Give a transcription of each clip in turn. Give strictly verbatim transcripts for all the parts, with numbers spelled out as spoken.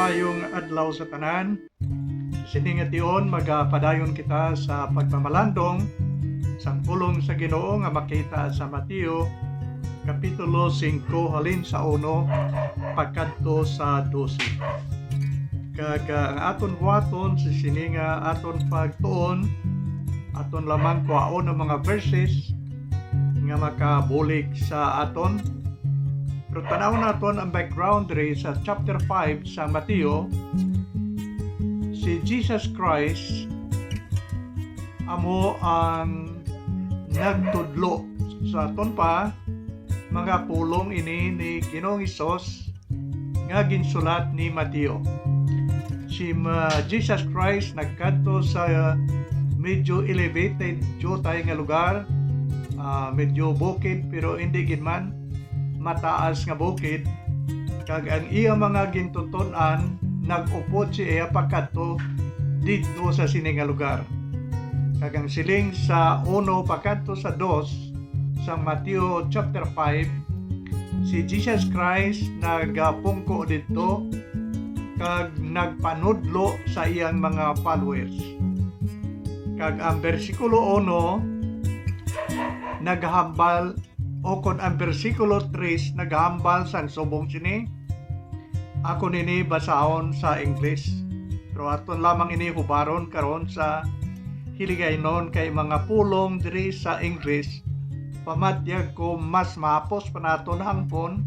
Maayong adlaw sa tanan. Sini nga tion, magapadayon kita sa pagmamalandong sang pulong sa Ginoo nga makita sa Mateo, Kapitulo singko, halin sa uno pakadto sa dose. Kag, ah, ang aton buhaton sa sini nga aton pagtuon, aton lamang kuhaon ang mga verses nga makabulig sa aton. Pero tanaw naton ang background diri sa chapter five sa Mateo. Si Jesus Christ amo ang nagtudlo sa aton pa mga pulong ini ni Ginoong Hesus nga ginsulat ni Mateo. Si Ma-, Jesus Christ nagkadto sa medyo elevated, diutay nga lugar, ah, medyo bukid, pero hindi gid man mataas nga bukid, kag ang iya mga gintuton-an nag-upod siya pakadto didto sa sini nga lugar. Kag ang siling sa uno pakadto sa dos sa Mateo chapter five, si Jesus Christ nagapungko didto kag nagpanudlo sa iyang mga followers. Kag ang bersikulo uno naghambal, o kon ang bersikulo tres naghambal sang subong sini. Ako nini basahon sa English, pero aton lamang ini hubaron karon sa Hiligaynon, kay mga pulong diri sa English, pamatyag ko, mas mahapos pa naton hangpon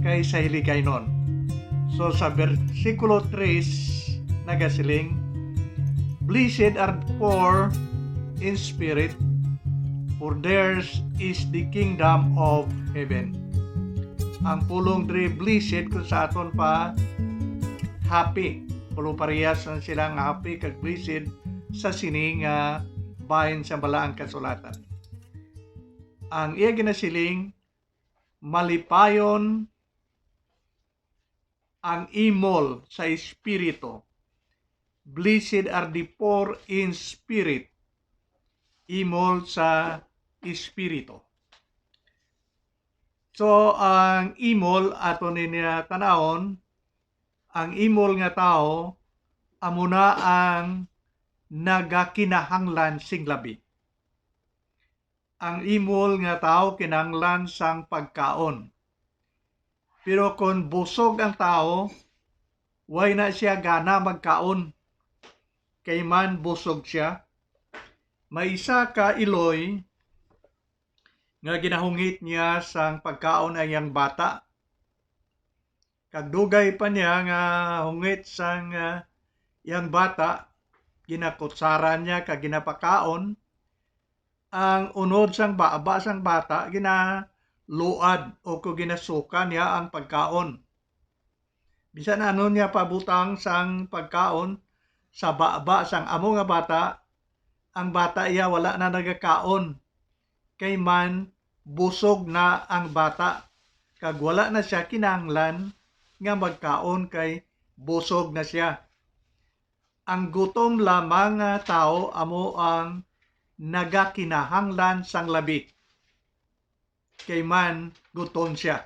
kay sa Hiligaynon. So, sa bersikulo tres nagasiling, "Blessed are poor in spirit, for theirs is the kingdom of heaven." Ang pulong diri, blessed, kung sa aton pa, happy. Pero parehas na sila nga happy kag blessed sa sini nga bahin sa Balaang Kasulatan. Ang iya ginasiling, malipayon ang imol sa espiritu. "Blessed are the poor in spirit." Imol sa espiritu. So, ang imol ato niya tanawon, ang imol nga tawo amo na ang nagakinahanglan sing labi. Ang imol nga tawo kinahanglan sang pagkaon. Pero kon busog ang tawo, way na siya gana magkaon, kay man busog siya. May isa ka iloy nga ginahungit niya sang pagkaon ang iyang bata. Kag dugay pa niya nga hungit sang, ah, iyang bata, ginakutsara niya kag ginapakaon. Ang unod sang baba sang bata ginaluad o ko ginasuka niya ang pagkaon. Bisan ano niya pabutang sang pagkaon sa baba sang amo nga bata, ang bata iya wala na nagakaon, kay man busog na ang bata, kag wala na siya kinahanglan nga magkaon kay busog na siya. Ang gutom lamang nga tawo amo ang nagakinahanglan sang labi, kay man gutom siya.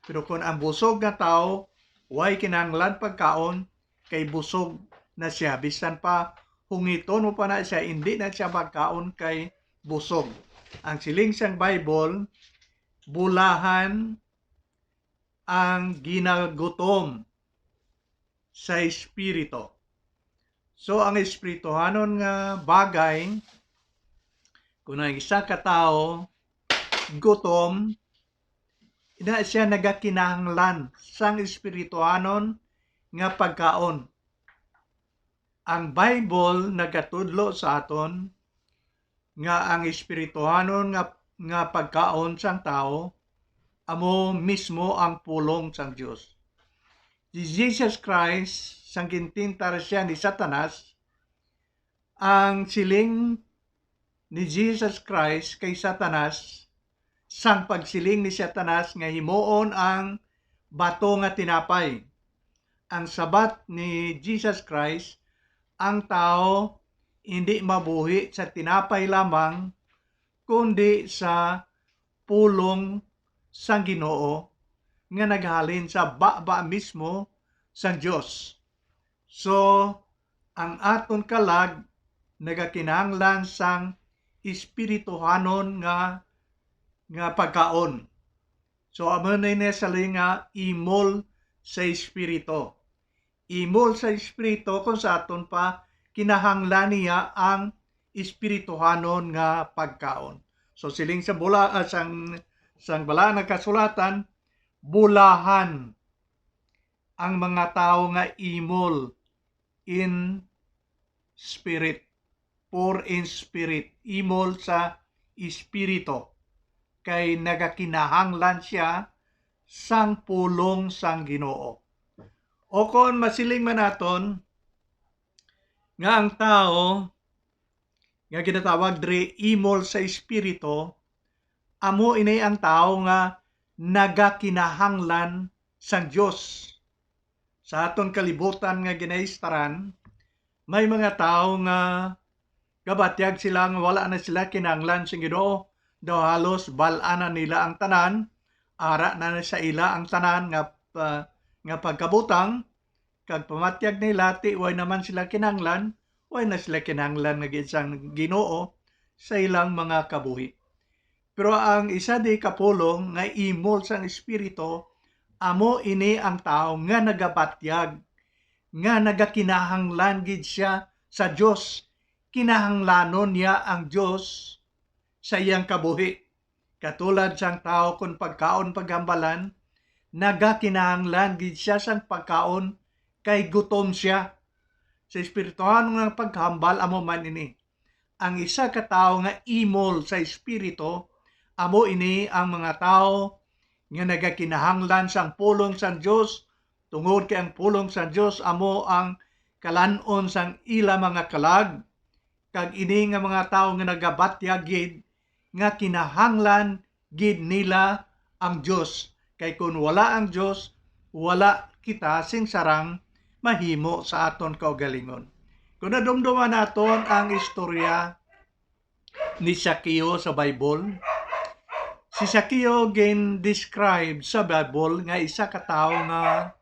Pero kon ang busog nga tawo way kinahanglan pagkaon, kay busog na siya, bisan pa hungiton mo pa na siya, indi na siya magkaon kay busog. Ang siling sang Bible, bulahan ang ginagutom sa espiritu. So, ang espirituhanon nga bagay, kung ang isa ka tawo gutom, ina siya nagakinahanglan sang espirituhanon nga pagkaon. Ang Bible nagatudlo sa aton nga ang espirituhanon nga, nga pagkaon sang tawo amo mismo ang pulong sang Dios. Si Jesus Christ, sang gintintar siya ni Satanas, ang siling ni Jesus Christ kay Satanas, sang pagsiling ni Satanas nga himuon ang bato nga tinapay. Ang sabat ni Jesus Christ, ang tawo hindi mabuhi sa tinapay lamang, kundi sa pulong sang Ginoo nga naghalin sa baba mismo sang Dios. So, ang aton kalag nagakinahanglan sang espirituhanon nga, nga pagkaon. So, amo na ini siling nga imol sa espiritu. Imol sa espiritu, kung sa aton pa, kinahanglan niya ang espirituhanon nga pagkaon. So, siling sa bula-, ah, sang, sang Balaan nga Kasulatan, bulahan ang mga tawo nga imol in spirit, poor in spirit, imol sa espiritu, kay nagakinahanglan sia sang pulong sang Ginoo. O kon masiling man naton nga ang tawo nga ginatawag diri imol sa espiritu, amo ini ang tawo nga nagakinahanglan sang Dios. Sa aton kalibutan nga ginaistaran, may mga tawo nga gabatyag sila nga wala na sila kinahanglan sing Ginoo. Daw halos bal-an na nila ang tanan, ara na sa ila ang tanan nga, ah, nga pagkabutang, kag pamatyag nila ti way naman sila kinahanglan, way na sila kinahanglan nga gid sang Ginoo sa ilang mga kabuhi. Pero ang isa di ka pulong nga imol sang Espiritu, amo ini ang tawo nga nagabatyag nga nagakinahanglan gid sia sa Dios. Kinahanglanon niya ang Dios sa iyang kabuhi. Katulad sang tawo kon pagkaon paghambalan, nagakinahanglan gid sia sang pagkaon kay gutom sia. Sa espirituhanon nga paghambal amo man ini. Ang isa ka tawo nga imol sa espiritu, amo ini ang mga tawo nga nagakinahanglan sang pulong sang Dios, tungod kay ang pulong sang Dios amo ang kalan-on sang ila mga kalag, kag ini nga mga tawo nga nagabatyag gid nga kinahanglan gid nila ang Dios, kay kon wala ang Dios, wala kita sing sarang mahimo sa aton kaugalingon. Kon nadumduman naton ang istorya ni Zaccheo sa Bible, si Zaccheo gin-describe sa Bible nga isa ka tawo nga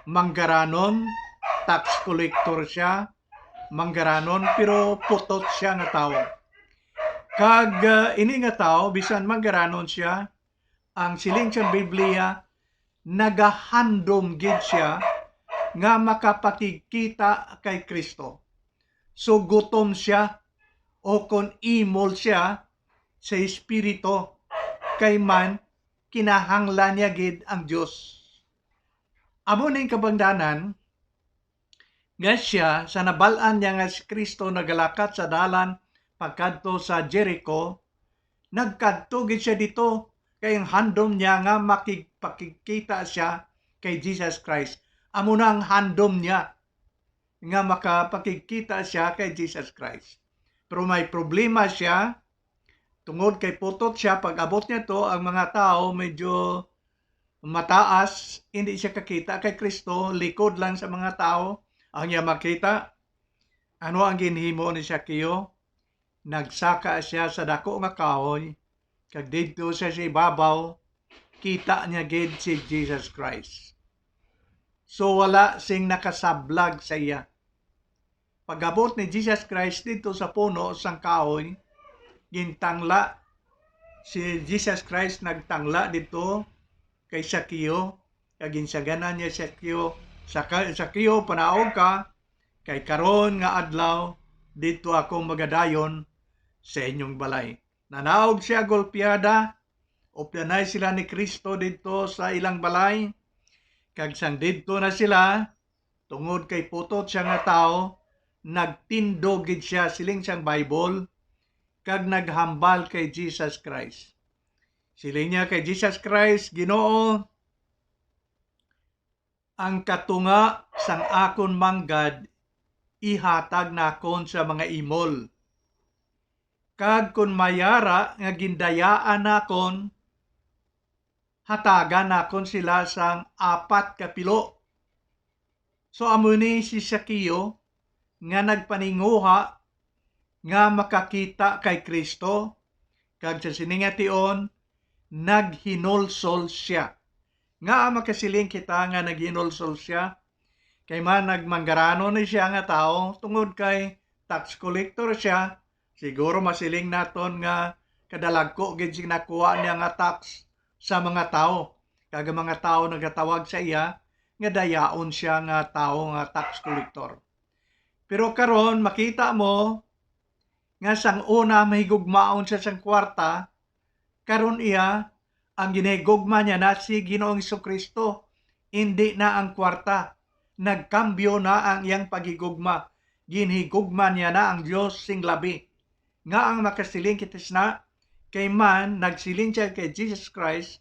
manggaranon, tax collector sia, manggaranon, pero putot sia nga tawo. Kag, ah, ini nga tawo, bisan manggaranon sia, ang siling sang Biblia, nagahandom gid sia nga makapakigkita kay Cristo. So, gutom sia, o kon imol sia sa espiritu, kay man kinahanglan niya gid ang Dios. Amo ning kabangdanan, nga sia, sa nabal-an niya nga si Cristo nagalakat sa dalan pagkadto sa Jericho, nagkadto gid sia didto, kay ang handom niya nga makigpakigkita sia kay Jesus Christ. Amo na ang handom niya nga makapakigkita sia kay Jesus Christ. Pero may problema sia, tungod kay putot sia, pag-abot niya to, ang mga tawo medyo mataas, hindi sia kakita kay Cristo, likod lang sa mga tawo ang iya makita. Ano ang ginhimo ni Zaccheo? Nagsaka sia sa dako nga kahoy, kag didto siya sa ibabaw, kita niya gid si Jesus Christ. So, wala sing nakasablag sa iya. Pag-abot ni Jesus Christ didto sa puno sang kahoy, gintangla si Jesus Christ, nagtangla didto kay Zaccheo, kag ginsaganan niya si Zaccheo, "Saka-, Zaccheo, panaog ka, kay karon nga adlaw didto ako magadayon sa inyong balay." Nanaog sia, golpiada, updanay sila ni Cristo didto sa ilang balay, kag sang didto na sila, tungod kay putot sia nga tawo, nagtindog gid sia, siling sang Bible, kag naghambal kay Jesus Christ. Siling niya kay Jesus Christ, "Ginoo, ang katunga sang akon manggad ihatag nakon sa mga imol. Kag kon may ara nga gindayaan nakon, hatagan nakon sila sang apat ka pilo." So, amo ni si Zaccheo nga nagpaninguha nga makakita kay Cristo, kag sa sini nga tion, naghinulsol sia. Ngaa makasiling kita nga naghinulsol sia? Kay man nagmanggaranon ni siya nga tawo, tungod kay tax collector siya, siguro masiling naton nga kadalagko gid sing nakuha niya nga tax sa mga tawo, kag ang mga tawo nagatawag sa iya nga dayaon siya nga tawo nga tax collector. Pero karon makita mo nga sang una mahigugmaon siya sang kwarta, karon iya, ang ginahigugma niya na si Ginoong Jesu-Cristo, indi na ang kwarta. Nagkambyo na ang iyang paghigugma. Ginhigugma niya na ang Dios sing labi. Nga ang makasiling kita sina, kay man nagsiling siya kay Jesus Christ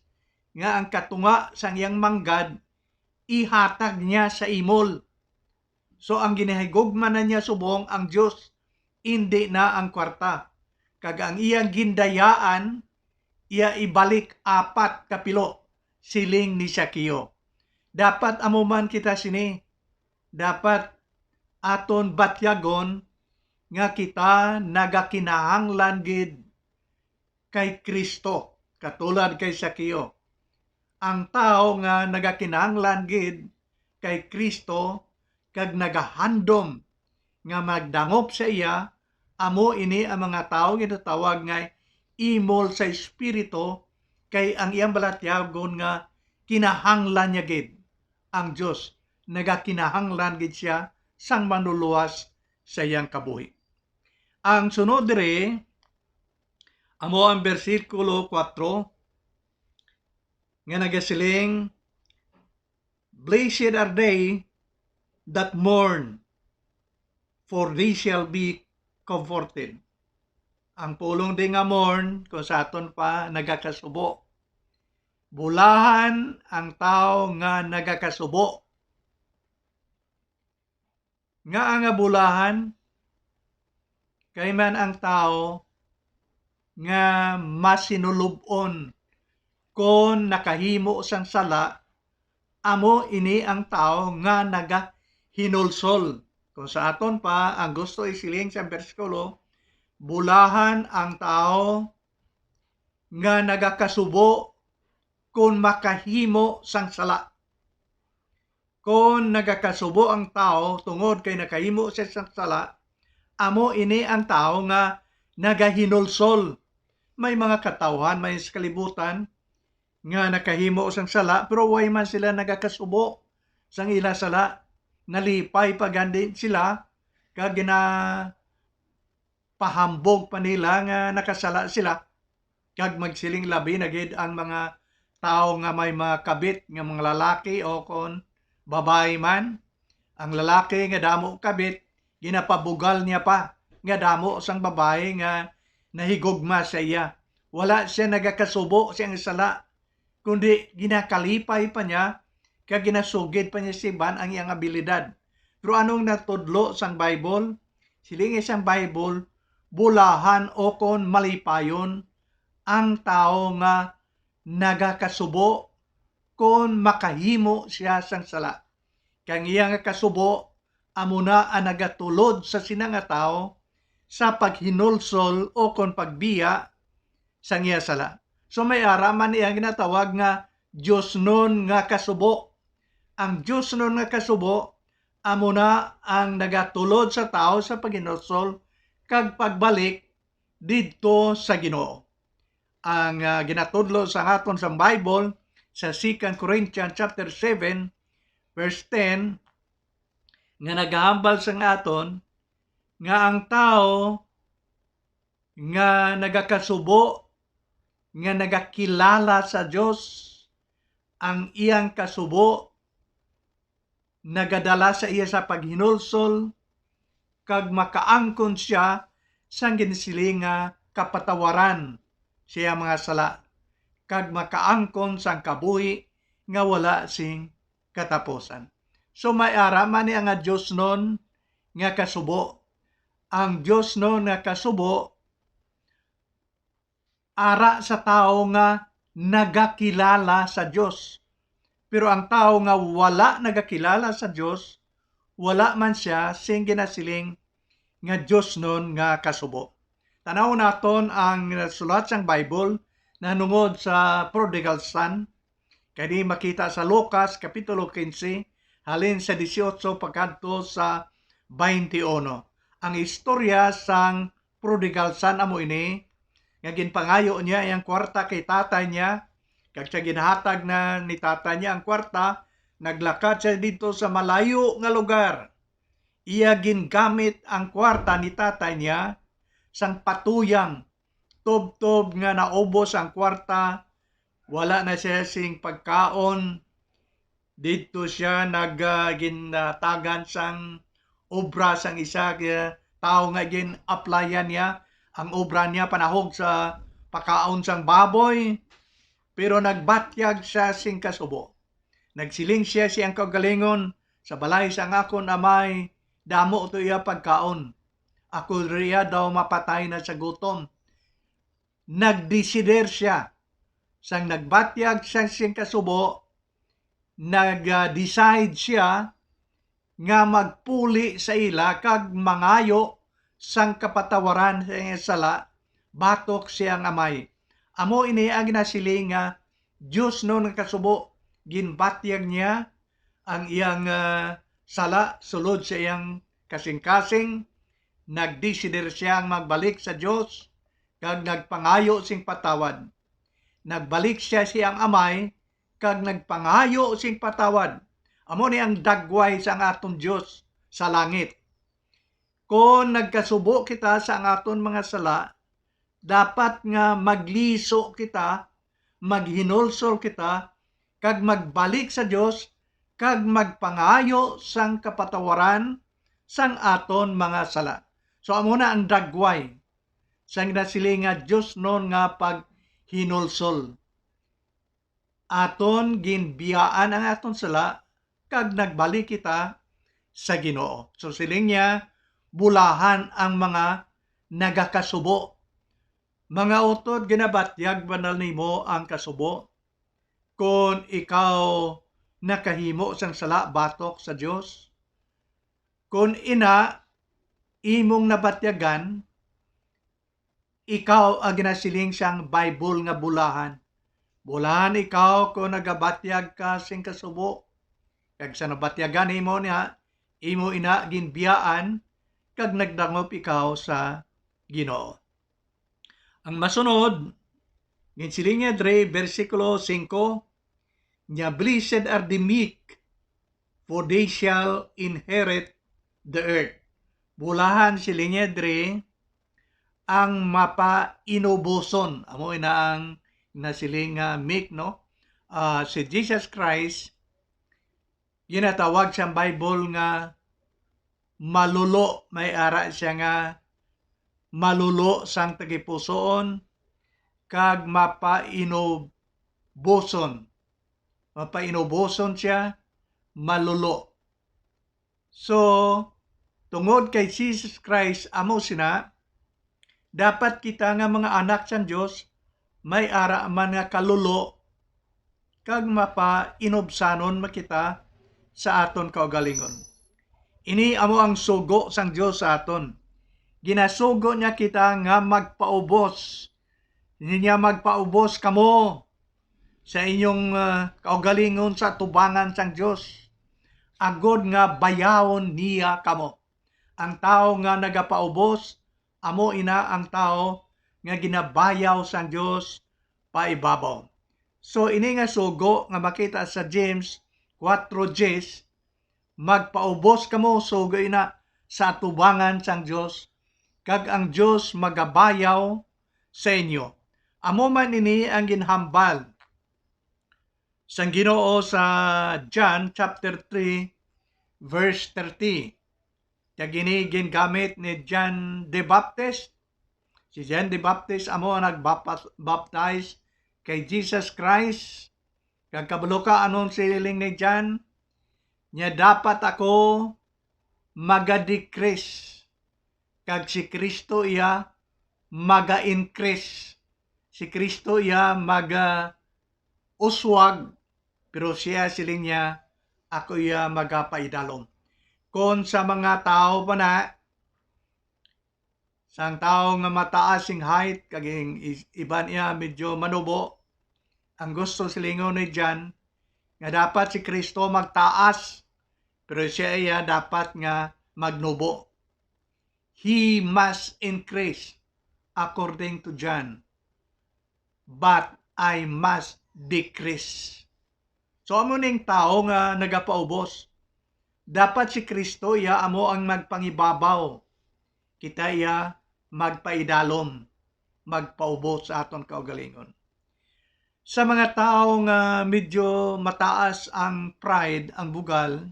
nga ang katunga sang iyang manggad ihatag niya sa imol. So, ang ginahigugma na niya subong ang Dios, indi na ang kwarta. Kag ang iyang gindayaan, iya ibalik apat ka pilo, siling ni Sakeo. Dapat amo man kita sini. Dapat aton batyagon nga kita nagakinahanglan gid kay Kristo, katulad kay Sakeo. Ang tawo nga nagakinahanglan gid kay Kristo kag nagahandom nga magdangop sa iya, amo ini ang mga tawo ginatawag nga imol sa espiritu, kay ang iyang balatyagon nga kinahanglan niya gid ang Dios, nagakinahanglan gid siya sang manluluwas sa iyang kabuhi. Ang sunod diri, amo ang bersikulo kuwatro nga nagasiling, "Blessed are they that mourn, for they shall be comforted." Ang pulong di nga mourn, kung sa aton pa, nagakasubo. Bulahan ang tawo nga nagakasubo. Ngaa nga bulahan? Kay man ang tawo nga masinulub-on kon nakahimo sang sala, amo ini ang tawo nga nagahinulsol. Kung sa aton pa, ang gusto isiling sang bersikulo, bulahan ang tawo nga nagakasubo kon makahimo sang sala. Kon nagakasubo ang tawo tungod kay nakahimo siya sang sala, amo ini ang tawo nga nagahinulsol. May mga katawhan man sa kalibutan nga nakahimo sang sala, pero way man sila nagakasubo sang ila sala. Nalipay pa gani sila kag gina pahambog pa nila nga nakasala sila, kag magsiling labi na gid ang mga tawo nga may mga kabit nga mga lalaki o kon babayi man. Ang lalaki nga damo kabit, ginapabugal niya pa nga damo sang babayi nga nahigugma sa iya. Wala siya nagakasubo sa iyang sala, kundi ginakalipay pa niya kag ginasugid pa niya sa iban ang iyang abilidad. Pero anong natudlo sang Bible? Siling sang Bible, bulahan o kon malipayon ang tawo nga nagakasubo kon makahimo siya sang sala. Kang iya nga kasubo amo na ang nagatulod sa sina nga tawo sa paghinulsol o kon pagbiya sang iya sala. So may ara man iya ginatawag nga diosnon nga kasubo. Ang diosnon nga kasubo amo na ang nagatulod sa tawo sa paghinulsol kag pagbalik didto sa Ginoo. Ang, ah, ginatudlo sa aton sang Bible sa Second Corinthians chapter seven, verse ten, nga nagahambal sang aton nga ang tawo nga nagakasubo nga nagakilala sa Dios, ang iyang kasubo nagadala sa iya sa paghinulsol, kag makaangkon sia sang ginasiling nga kapatawaran sa iya mga sala, kag makaangkon sang kabuhi nga wala sing katapusan. So, may ara man ni nga diosnon nga kasubo. Ang diosnon nga kasubo, ara sa tawo nga nagakilala sa Dios. Pero ang tawo nga wala nagakilala sa Dios, wala man sia sing ginasiling nga diosnon nga kasubo. Tan-awon naton ang sulat sang Bible nahanungod sa prodigal son. Kini makita sa Lucas Kapitulo quince, halin sa dieciocho pagkadto sa twenty-one. Ang istorya sang prodigal son amo ini, nga ginpangayo niya iyang kwarta kay tatay niya, kag siya ginhatag na ni tatay niya ang kwarta, naglakad siya didto sa malayo nga lugar. Iya gingamit ang kwarta ni tatay niya sang patuyang, tubtob nga naubos ang kwarta, wala na siya sing pagkaon. Didto siya nag, ah, ginatagan sang obra sang isa ka tawo nga gin-applyan niya. Ang obra niya panahog sa pakaon sang baboy, pero nagbatyag siya sing kasubo. Nagsiling siya siyang kaugalingon, "Sa balay sang akon amay, damo to iya pagkaon. Ako riya daw mapatay na sa gutom." Nagdesider siya. Sang nagbatyag siya sing kasubo, nag-decide siya nga magpuli sa ila kag mangayo sang kapatawaran sa iyang sala batok sa iyang amay. Amo ini ang ginasiling nga diosnon nga kasubo. Ginbatyag niya ang iyang, ah, sala sulod sa iyang kasingkasing. Nagdesider siya nga magbalik sa Dios kag nagpangayo sing patawad. Nagbalik siya sa iyang amay kag nagpangayo sing patawad. Amo ni ang dagway sang aton Dios sa langit. Kon nagkasubo kita sa ang aton mga sala, dapat nga magliso kita, maghinulsol kita, kag magbalik sa Dios, kag magpangayo sang kapatawaran sang aton mga sala. So, amo na ang dagway sang nasiling nga diosnon nga paghinulsol. Aton ginbiyaan ang aton sala, kag nagbalik kita sa Ginoo. So, siling niya, "Bulahan ang mga nagakasubo." Mga utod, ginabatyag ba na nimo ang kasubo? Kon ikaw nakahimo sang sala batok sa Dios? Kon ina, imong nabatyagan, ikaw ang ginasiling sang Bible nga bulahan. Bulahan ikaw kon nagabatyag ka sing kasubo, kag sa nabatyagan nimo niya, imo ina ginbiyaan, kag nagdangop ikaw sa Ginoo. Ang masunod, ginsiling niya diri, bersikulo singko, niya, "Blessed are the meek, for they shall inherit the earth." Bulahan, siling niya diri, ang mapainuboson. Amo ina ang nasiling nga meek, no? Ah, si Jesus Christ, ginatawag sa Bible nga malulo. May ara siya nga malulo sang tagipusoon kag mapainuboson. Mapainuboson siya, malulo. So, tungod kay Jesus Christ amo sina, dapat kita nga mga anak sang Dios may ara man nga kalulo kag mapainubsanon man kita sa aton kaugalingon. Ini amo ang sugo sang Dios sa aton. Ginasugo niya kita nga magpaubos. Niya, "Magpaubos kamo sa inyong, ah, kaugalingon sa atubangan sang Dios, agod nga bayawon niya kamo." Ang tawo nga nagapaubos, amo ina ang tawo nga ginabayaw sang Dios paibabaw. So, ini nga sugo nga makita sa James four diyes, "Magpaubos kamo, sugo ina, sa atubangan sang Dios, kag ang Dios magabayaw sa inyo." Amo man ini ang ginhambal sang Ginoo sa John chapter three, verse thirty. Kag ini gingamit ni John the Baptist. Si John the Baptist amo ang nagbaptize kay Jesus Christ. Kag kabalo ka, anong siling ni John? Niya, "Dapat ako maga-decrease, kag si Cristo iya maga-increase." Si Cristo iya maga-uswag, pero siya, siling niya, "Ako iya magapaidalom." Kon sa mga tawo pa na, sang tawo nga mataas sing height, kag ang is-, iban iya medyo manubo, ang gusto silingon ni John, nga dapat si Cristo magtaas Pero siya iya dapat nga magnubo. He must increase, according to John, but I must decrease. So, amo ning tawo nga nagapaubos. Dapat si Kristo iya amo ang magpangibabaw. Kita iya magpaidalom, magpaubos sa aton kaugalingon. Sa mga tawo nga medyo mataas ang pride, ang bugal,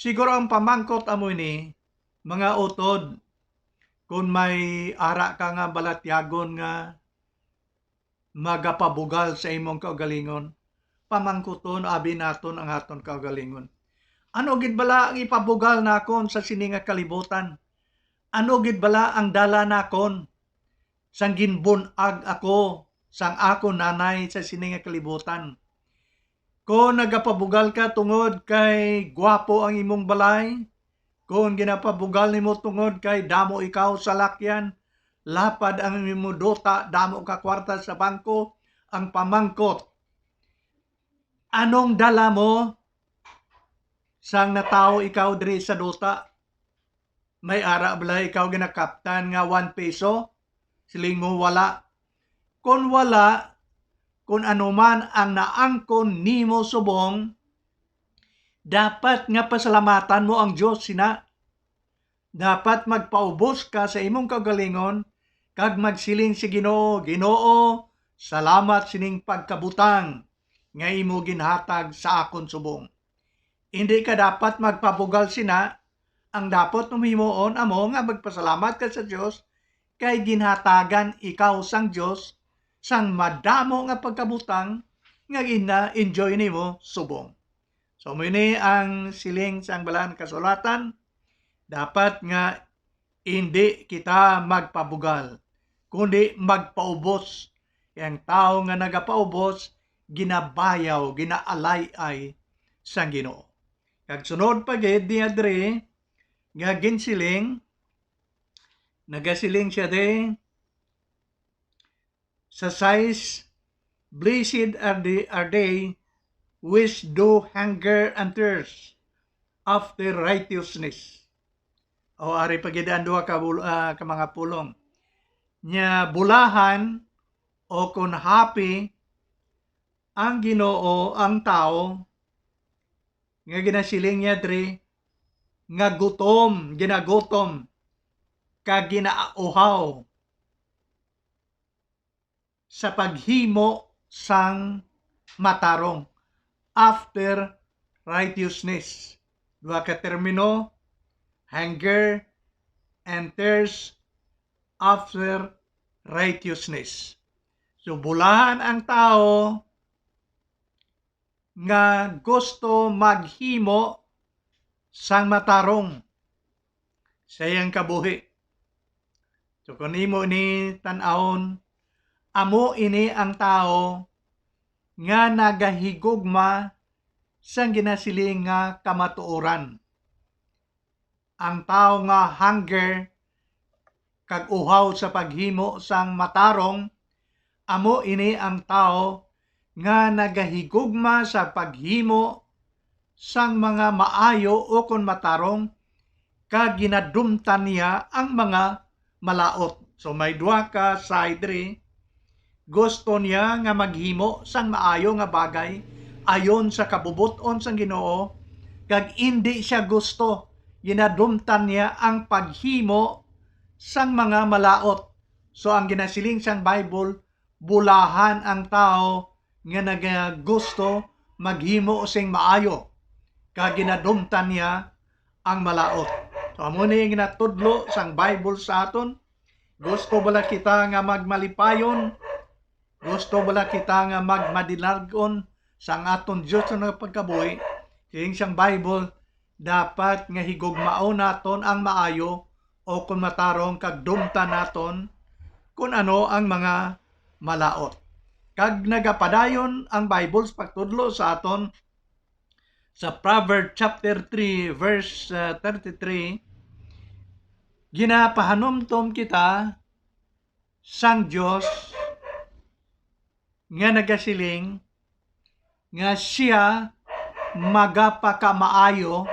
siguro ang pamangkot amo ini, mga utod, kung may ara ka nga balatyagon nga magapabugal sa imong kaugalingon, pamangkuton abi naton ang aton kaugalingon. Ano gid bala ang ipabugal nakon sa sini nga kalibutan? Ano gid bala ang dala nakon sang ginbun-ag ako sang akon nanay sa sini nga kalibutan? Kon nagapabugal ka tungod kay gwapo ang imong balay, kon ginapabugal nimo tungod kay damo ikaw sa lakyan, lapad ang imong duta, damo ka kwarta sa bangko, ang pamangkot, anong dala mo sang natawo ikaw diri sa duta? May ara bala ikaw ginakaptan nga one peso? Siling mo, "Wala." Kon wala, kon ano man ang naangkon nimo subong, dapat nga pasalamatan mo ang Dios sina. Dapat magpaubos ka sa imong kaugalingon kag magsiling sa Ginoo, "Ginoo, salamat sining pagkabutang nga imo ginhatag sa akon subong." Indi ka dapat magpabugal sina. Ang dapat mo himuon amo nga magpasalamat ka sa Dios kay ginhatagan ikaw sang Dios sang madamo nga pagkabutang nga gina-enjoy nimo subong. So, amo ini ang siling sang Balaan Kasulatan, dapat nga indi kita magpabugal, kundi magpaubos. Ang tawo nga nagapaubos, ginabayaw, ginaalay-ay sang Ginoo. Kag sunod pa gid niya diri nga ginsiling, nagasiling siya diri sa sais, "Blessed are the, are they which do hunger and thirst after righteousness." O, ari pa gid ang duha ka bul-, ah, ka mga pulong. Nya bulahan o kon happy ang Ginoo, ang tawo nga ginasiling niya diri nga gutom, ginagutom, kag ginauhaw sa paghimo sang matarong, after righteousness. Duha ka termino, hunger and thirst after righteousness. So, bulahan ang tawo nga gusto maghimo sang matarong sa iyang kabuhi. So, kung imo ini tan-awon, amo ini ang tawo nga nagahigugma sang ginasiling nga kamatuoran. Ang tawo nga hunger kag uhaw sa paghimo sang matarong, amo ini ang tawo nga nagahigugma sa paghimo sang mga maayo ukon matarong, kag ginadumtan niya ang mga malaut. So, may duha ka side diri. Gusto niya nga maghimo sang maayo nga bagay ayon sa kabubot-on sang Ginoo, kag indi siya gusto, ginadumtan niya ang paghimo sang mga malaut. So, ang ginasiling sang Bible, bulahan ang tawo nga nagagusto maghimo sing maayo, kag ginadumtan niya ang malaut. So, amo ni ang ginatudlo sang Bible sa aton. Gusto bala kita nga magmalipayon? Gusto bala kita nga magmadilag-on sang aton Dios nga pagkabuhi? Siling sang Bible, dapat nga higugmaon naton ang maayo o kon matarong, kag dumtan naton kon ano ang mga malaut. Kag nagapadayon ang Bible sa pagtudlo sa aton sa Proverbs chapter three, verse, uh, thirty-three, ginapahanumdom kita sang Dios nga nagasiling nga siya magapakamaayo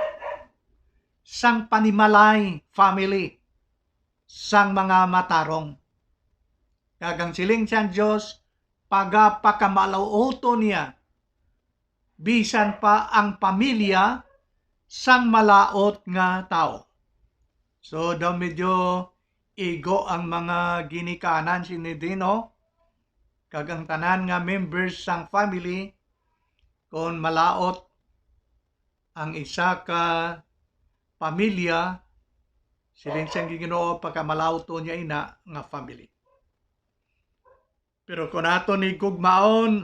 sang panimalay, family, sang mga matarong. Kag ang siling sang Dios, pagapakamalauton niya bisan pa ang pamilya sang malaut nga tawo. So, daw medyo igo ang mga ginikanan sini diri, no? Kag ang tanan nga members sang family, kon malaut ang isa ka pamilya, siling sang Ginoo, pagkamalaut niya ina nga family. Pero kon aton igugmaon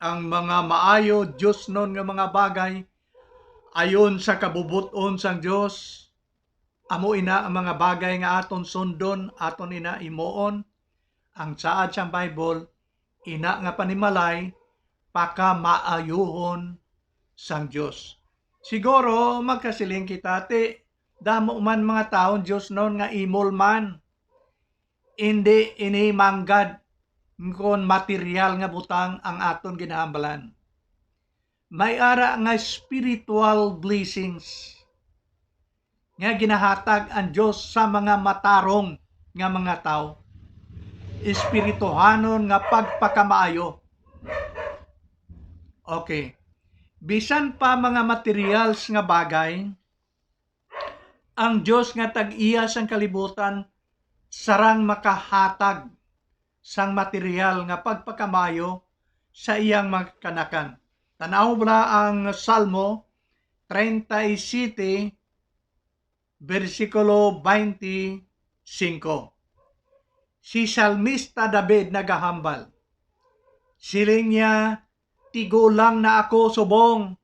ang mga maayo diosnon nga mga bagay, ayon sa kabubot-on sang Dios, amo ina ang mga bagay nga aton sundon, aton ina himuon. Ang saad sang Bible, ina nga panimalay, pakamaayuhon sang Dios. Siguro magkasiling kita, ti, damo man mga tawo diosnon nga imol man. Indi ini manggad kon material nga butang ang aton ginahambalan. May ara nga spiritual blessings nga ginahatag ang Dios sa mga matarong nga mga tawo. Espirituhanon nga pagpakamaayo. Okay. Bisan pa mga materials nga bagay, ang Dios nga tag-iya sang kalibutan sarang makahatag sang material nga pagpakamaayo sa iyang mga kanakan. Tan-aw bala ang Salmo treinta y siete, bersikulo twenty-five. Si Salmista David nagahambal. Siling niya, "Tigulang na ako subong,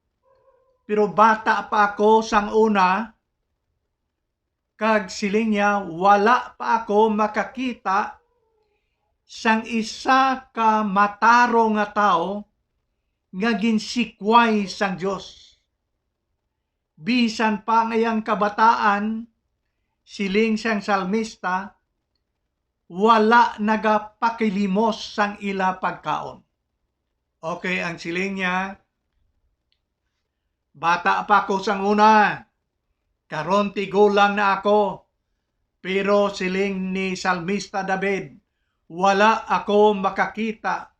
pero bata pa ako sang una." Kag siling niya, "Wala pa ako makakita sang isa ka matarong nga tawo nga ginsikway sang Dios." Bisan pa ang iyang kabataan, siling sang salmista, wala nagapakilimos sang ila pagkaon. Okay, ang siling niya, "Bata pa ako sang una, karon tigulang na ako." Pero siling ni Salmista David, "Wala ako makakita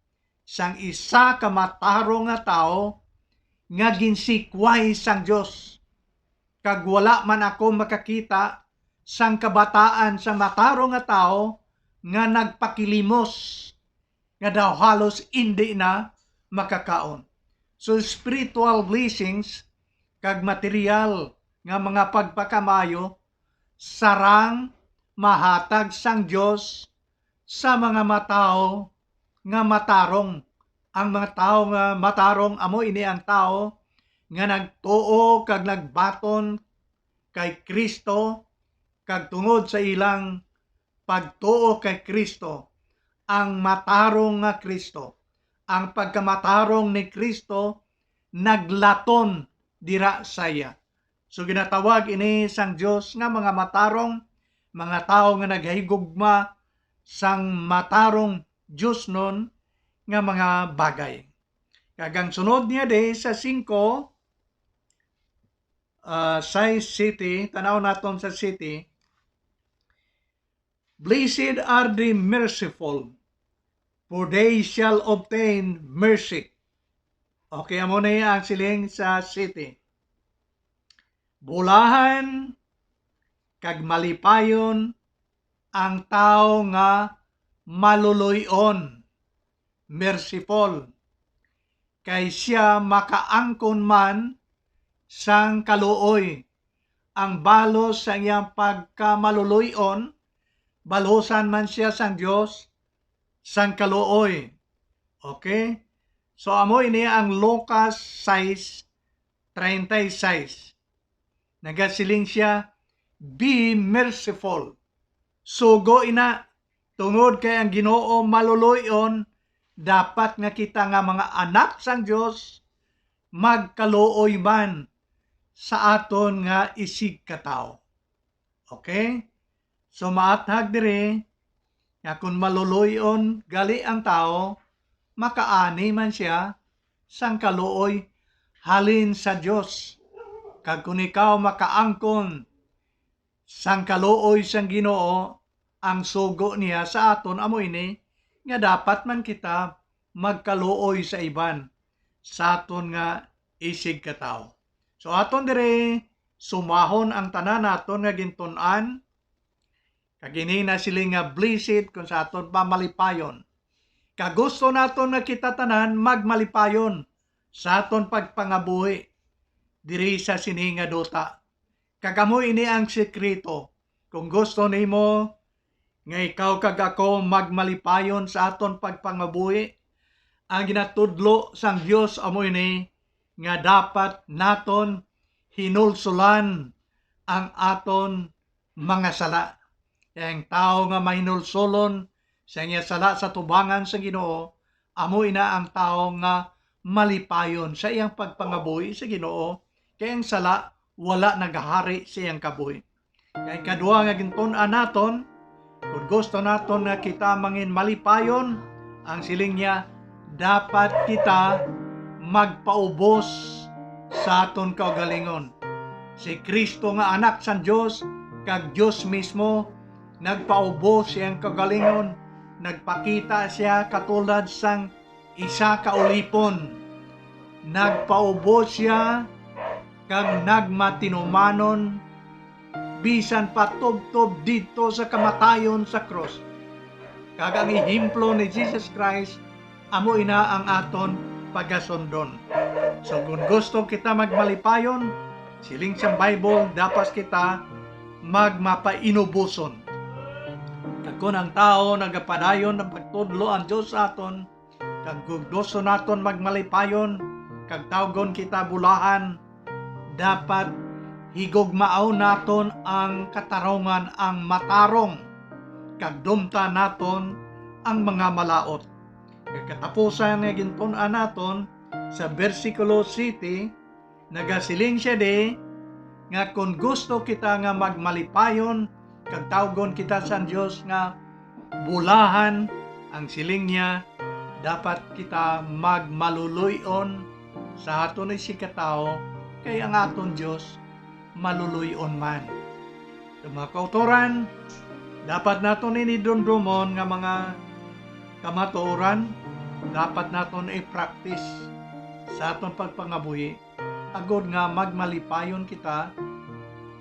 sang isa ka matarong nga tawo nga ginsikway sang Dios, kag wala man ako makakita sang kabataan sa matarong nga tawo nga nagpakilimos nga daw halos indi na makakaon." So, spiritual blessings kag material nga mga pagpakamaayo sarang mahatag sang Dios sa mga matawo nga matarong. Ang mga tawo nga matarong amo ini ang tawo nga nagtuo kag nagbaton kay Cristo, kag tungod sa ilang pagtuo kay Cristo, ang matarong nga Cristo, ang pagkamatarong ni Cristo naglaton dira sa iya. So, ginatawag ini sang Dios nga mga matarong, mga tawo nga naghigugma sang matarong diosnon nga mga bagay. Kag ang sunod niya di sa singko, ah, sais, siyete, tan-aw naton sa siyete, "Blessed are the merciful, for they shall obtain mercy." Okay, amo na ang siling sa siyete. "Bulahan kag malipayon ang tawo nga maluluy-on," merciful, "kay sia makaangkon man sang kaluoy. Ang balos sang iyang pagkamaluluy-on, balusan man sia sang Dios sang kaluoy." Okay? So, amo ini ang Lucas sais treinta y seis. Nagasiling sia, "Be merciful." Sugo ina, tungod kay ang Ginoo maluluy-on, dapat nga kita nga mga anak sang Dios magkaluoy man sa aton nga isigkatawo. Okay? So, maathag diri nga kon maluluy-on gali ang tawo, makaani man sia sang kaluoy, halin sa Dios. Kag kon ikaw makaangkon sang kaluoy sang Ginoo, ang sugo niya sa aton amo ini, nga dapat man kita magkaluoy sa iban, sa aton nga isigkatawo. So, aton diri sumahon ang tanan naton nga gintun-an, kag ini nasiling nga blessed kon sa aton pamalipayon. Kag gusto naton nga kita tanan magmalipayon sa aton pagpangabuhi diri sa sini nga duta. Kag amo ini ang sekreto. Kung gusto nimo nga ikaw kag ako magmalipayon sa aton pagpangabuhi, ang ginatudlo sang Dios amo ini, nga dapat naton hinulsulan ang aton mga sala. Kay ang tawo nga mahinulsulon sa iya sala sa tubangan sa Ginoo, amo ina ang tawo nga malipayon sa iyang pagpangabuhi sa Ginoo, kay ang sala wala nagahari sa iyang kabuhi. Kay kadua nga gintun-an naton, kung gusto naton nga kita mangin malipayon, ang siling niya, dapat kita magpaubos sa aton kaugalingon. Si Cristo nga Anak sang Dios kag Dios mismo nagpaubos sa iyang kaugalingon, nagpakita sia katulad sang isa ka ulipon. Nagpaubos sia kag nagmatinumanon bisan pa tubtob didto sa kamatayon sa krus. Kag ang ehemplo ni Jesus Christ amo ina ang aton pagasundon. So, kon gusto kita magmalipayon, siling sang Bible, dapat kita magmapainuboson. Kag kon ang tawo nagapadayon ang pagtudlo ang Dios sa aton, kag kon gusto naton magmalipayon, kag tawgon kita bulahan, dapat higugmaon naton ang katarungan, ang matarong, kag dumta naton ang mga malaut. Kag katapusan nga gintun-an naton sa bersikulo siyete, nagasiling sia di nga kon gusto kita nga magmalipayon kag tawgon kita sang Dios nga bulahan, ang siling niya, dapat kita magmaluloy-on sa aton isigkatawo, kay ang aton Dios maluloy-on man. Sa mga kautoran, dapat naton ini dumdomon nga mga kamatuoran, dapat naton i-practice sa aton pagpangabuhi, agod nga magmalipayon kita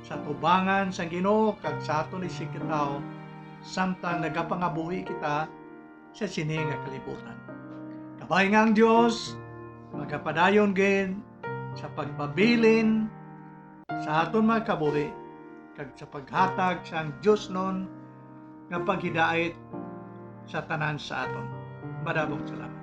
sa tubangan sang Ginoo kag sa aton isigkatawo, samtang nagapangabuhi kita sa sini nga kalibutan. Kabay nga ang Dios magapadayon gid sa pagpabilin sa aton mga kabuhi kag sa paghatag sang diosnon nga paghidait sa tanan sa aton. Madamong salamat.